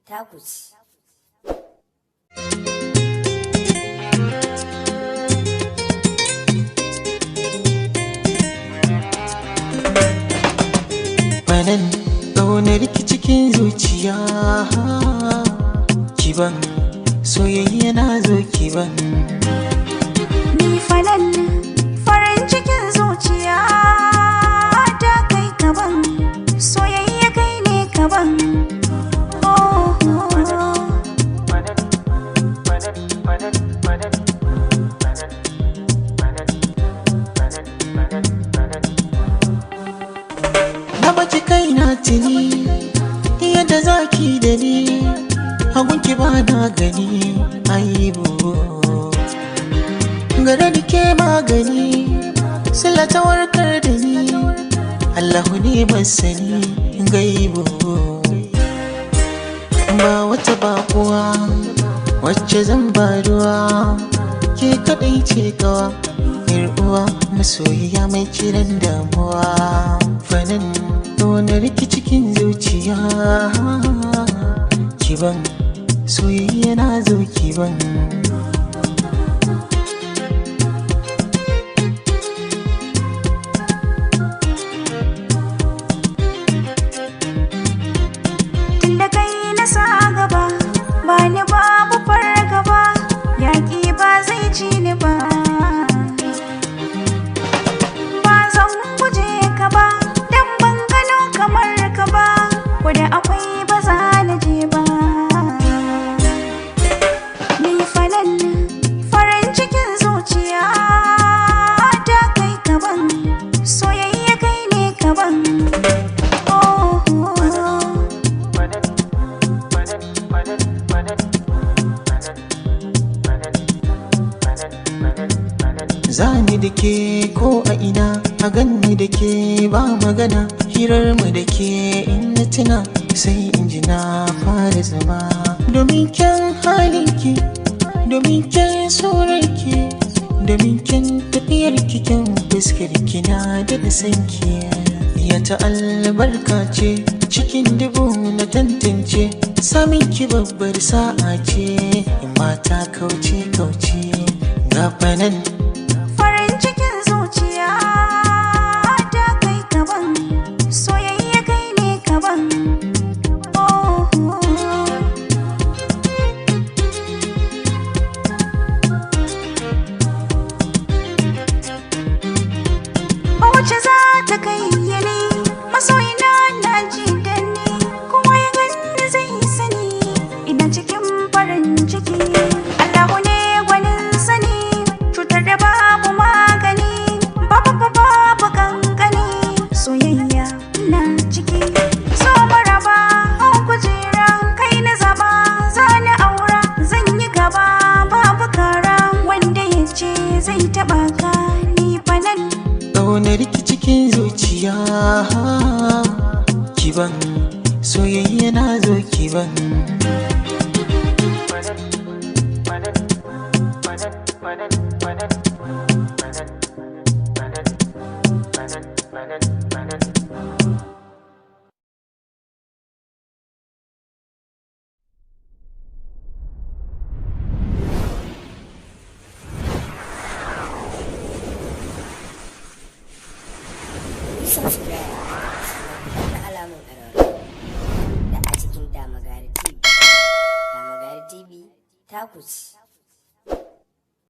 Taku ce. Banan ƙaunar ki cikin zuciya, kiban soyayya na zo kiban. Ni falal farin cikin zuciya ta kai kaban soyayya kai ne kaban. Oh, oh, oh. Na baki kai na tuni yadda zaki da ni, hagunki ba na gani aibu. Gare ni ke magani, sila ta warkar da ni, Allahu ne masani gaibu. Ba wata bakuwa wacce zan ba ruwa, ke kadai ce kawa yar uwa, masoyiya mai kiran damuwa. Fanin wani rikici cikin zuciya, kiban soyayya na zo kiban. Tunda kai na sa gaba ba ni babu fargaba, yaƙi ba zai ci ni ba. Ba zan guje ka ba dan ban gano kamar ka ba, ko da akwai ba za na je ba. Ni falal farin cikin zuciya ta kai kaban soyayya kai ne kaban. Oh, oh, oh. Zani da ke ko a ina, a ganni da ke ba magana, hirar mu da ke in na tuna sai in ji na fara zama. Domin kyan halinki, domin kyan surarki, domin kyan tafiyarki, kyan fuskarki, na daɗa sanki. Ya ta albarka ce cikin dubu na tantance, samin ki babbar sa'a ce, mata kauce kauce gabanan. Farin cikin zuciya ta kai kaban soyayya kai ne kaban. Oh, oh, oh. Wace za ta kai yini masoyina na ji da ni, kowa ya gani zai sani ina cikin farin ciki. Allahu ne gwanin sani, cutar da babu magani, babu babu kankani, soyayya na ciki. So maraba hau kujera, kai na zaba zani aura, zan yi gaba babu kara, wanda ya ce zai taba ka ni falal. Ƙaunar ki cikin zuciya, kiban soyayya na zo kiban. Ku subscribe sannan ku danna alamun ƙararrawa da a cikin Damagari TV. Damagari TV, taku ce.